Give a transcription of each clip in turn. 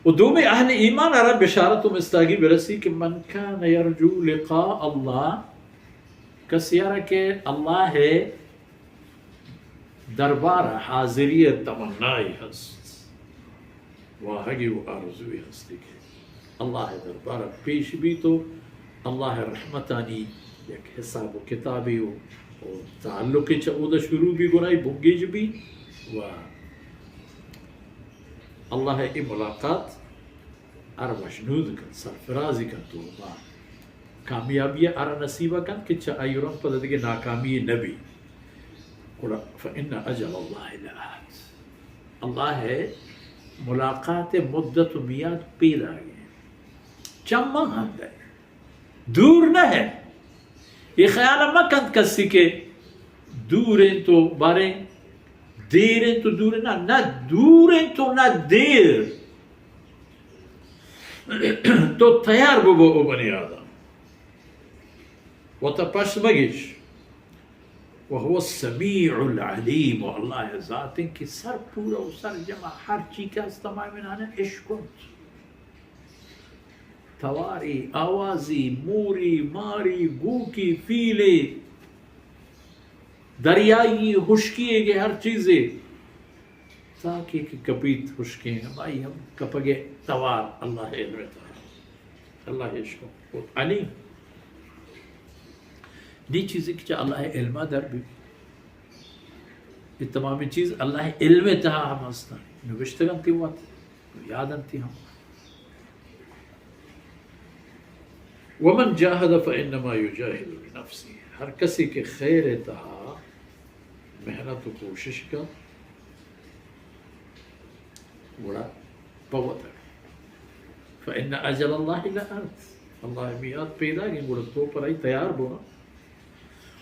و دومی اہل ایمان ء را بشارت و مستاگی برسی کہ من کان یرجو لقاء اللہ، کسی ء را کہ اللہ ء دربار ء حاضری ء تمنائی ہست، واہگی و آرزوی ہستی کہ اللہ ء دربار ء پیش بیت و اللہ ء رحمتانی یک حساب و کتابی و، و تعلق چہ اودا شروع بی، گناہی بنگیج بی و اللہ ء اے ملاقات ار مشنود کنت، سرفرازی کنت و ما کامیابی ار نصیب کنت کہ چہ آئی رند پدا دگہ ناکامی نبی۔ گڑا فإن أجل الله لآت۔ اللہ ء ملاقات ء مدت و میاد پیداگ انت۔ چماں ہند انت۔ دور نہ انت۔ اے خیال مہ کنت کسی کہ دور انت و باریں دیر انت و دور انت۔ نہ، نہ دور انت و نہ دیر۔ تو تیار ببو او بنی آدم۔ وتا پشت مگیش۔ وهو السميع العليم، و اللہ ء ذات انت کہ سر پورا و سر جمع ہر چی کہ ہست ہمائے منان اشکنت۔ تواری، آوازی، موری، ماری، گوکی، پیلے، دریائی، ہشکی گے ہر چیزے۔ تاکے کہ کپیت ہشکیں، ہمائی ہم کپگے توار اللہ ء علم ء تہا۔ اللہ ء اشکن۔ و علیم۔ نی چیزے کہ چہ اللہ ء علم ء در بی۔ اے تمامی چیز اللہ ء علم ء تہا ہم ہستن۔ نوشتگ انت وت۔ یاد انت ہم۔ ومن جاهد فإنما يجاهد لنفسه۔ ہر کسی کہ خیر ء تہا محنت و کوشش کن، گڑا پہ وت ء۔ فإن أجل الله لآت۔ اللہ ء میاد پیداگ انت، گڑا تو پر آئی تیار بو نا۔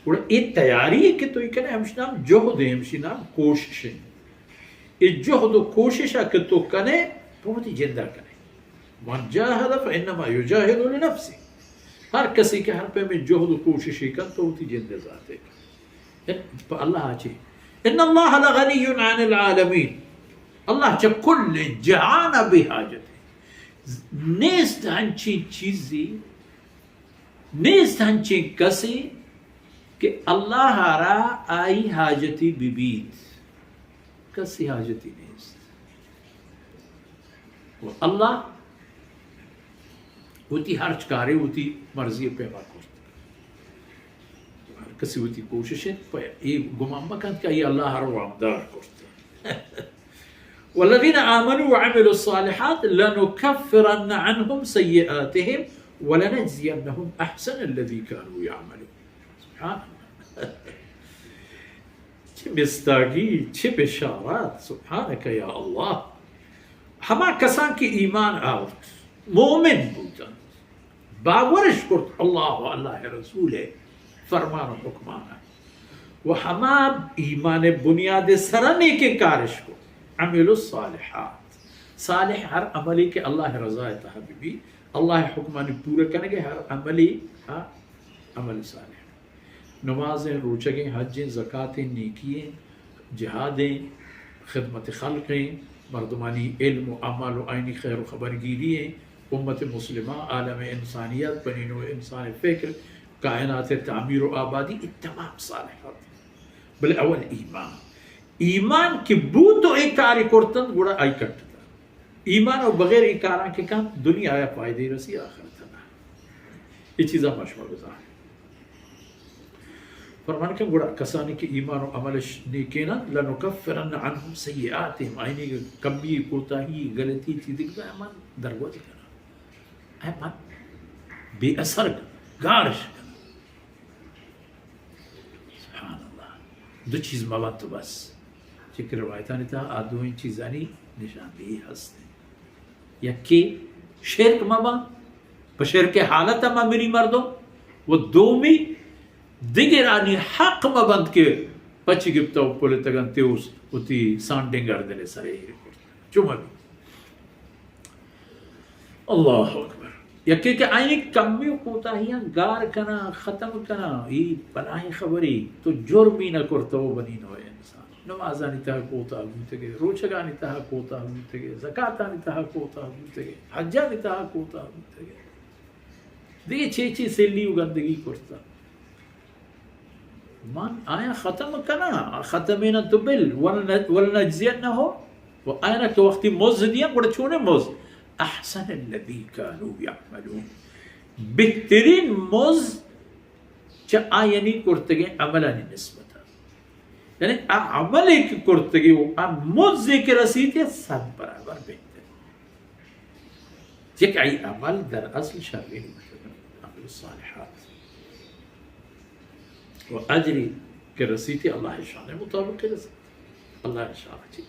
گڑا اے تیاری کہ تو کنے، ہمش نام جہد ہے، ہمشی نام کوشش ہے۔ اے جہد و کوشش ء کہ تو کنے، تو وتی جند ء کنے۔ من جاهد فإنما يجاهد لنفسه۔ ہر کسی کہ ہر پیمیں جہد و کوششے کن، تو وتی جند ء ذات ء کن۔ پہ اللہ ء چے؟ إن الله لغني عن العالمين۔ اللہ چہ کل جہان ء بے حاجت ہے۔ نیست ہنچیں چیزی، نیست ہنچیں کسے کہ اللہ ء را آئی حاجتی ببیت۔ کسی حاجتی نیست۔ و اللہ وتی ہرچ کارے وتی مرضی ء پیما کرت۔ ہر کسی وتی کوشش انت، پہ اے گمان مکنت کہ آئی اللہ ہر وامدار کرت۔ والذين آمنوا وعملوا الصالحات لنكفرن عنهم سيئاتهم ولنجزينهم أحسن الذي كانوا يعملون۔ سبحان اللہ۔ چہ مستاگی، چہ بشارت، سبحانک یا اللہ۔ ہما کسان کہ ایمان آورت، مومن بوتن، باورش کرت اللہ و اللہ رسول فرمان و حکمانا، و ہما ایمان بنیاد سرا نیکیں کارش کرت، عملوا الصالحات، صالح ہر عملی کہ اللہ رضا تہا بی، اللہ حکمانی پورا کنگے ہر عملی، ہا، عمل صالح۔ نمازیں، روچگیں، حجیں، زکاتیں، نیکییں، جہادیں، خدمت خلقیں، مردمانی علم و عمل و آئینی خیر و خبرگیرییں، امت مسلمہ، عالم انسانیت، بنی نوع انسان فکر، کائنات تعمیر و آبادی، اے تمام صالحات۔ بلے اول ایمان۔ ایمان کہ بوت و اے کاری کرتن، گڑا آئی کٹتا۔ ایمان و بغیر اے کاراں کہ کنت، دنیا ء فائدہ رسی، آخرت ء نہ۔ اے چیزاں ما شما بزانیں۔ فرمان کن گڑا کسانی کہ ایمان و عملش نیکین انت، لنکفرن عنهم سیئاتهم، آئینی کمی، کوتاہی، غلطی، چیزی کہ من درگوز کناں۔ اے من بے اثر کناں، گارش کناں۔ سبحان اللہ۔ دو چیز مبنت و بس۔ چہ کہ روایتانی تہا آ دوئیں چیزانی نشاندہی ہست انت۔ یکے شرک مبنت، پہ شرک حالت ما مری مردم، و دومی دگرانی حق مبنت کہ پچی گپتہ و پلتگ انت و وتی سانڈنگ گردن سرے ایر کرت۔ چو مبی۔ اللہ اکبر۔ یکے کہ آئی کمی و کوتاہیاں گار کناں، ختم کناں، ای بلاہیں خبری، تو جرمی نہ کرتہ و بنی نوع انسان۔ نمازانی تہا کوتاہ بوتگے، روچگانی تہا کوتاہ بوتگے، زکاتانی تہا کوتاہ بوتگے، حجانی تہا کوتاہ بوتگے۔ دگہ چے چے سلی و گندگی کرتا؟ من آیا ختم کنا، ختم نہ تو بل، ولن-، ولنجزینہم، و آیا کہ وقتی مز دیا، گڑا چونے مز؟ احسن الذی کانوا یعملون، بہترین مز چہ آیانی کرتگیں عملانی نسبت۔ یعنی آ عملے کہ کرتگی و آ مزے کہ رسیتی صد برابر بہتر۔ یک آئی عمل در اصل شریں بوتگ، عمل صالحات و اجری کہ رسیتی اللہ شان مطابق رسیت۔ اللہ شان چی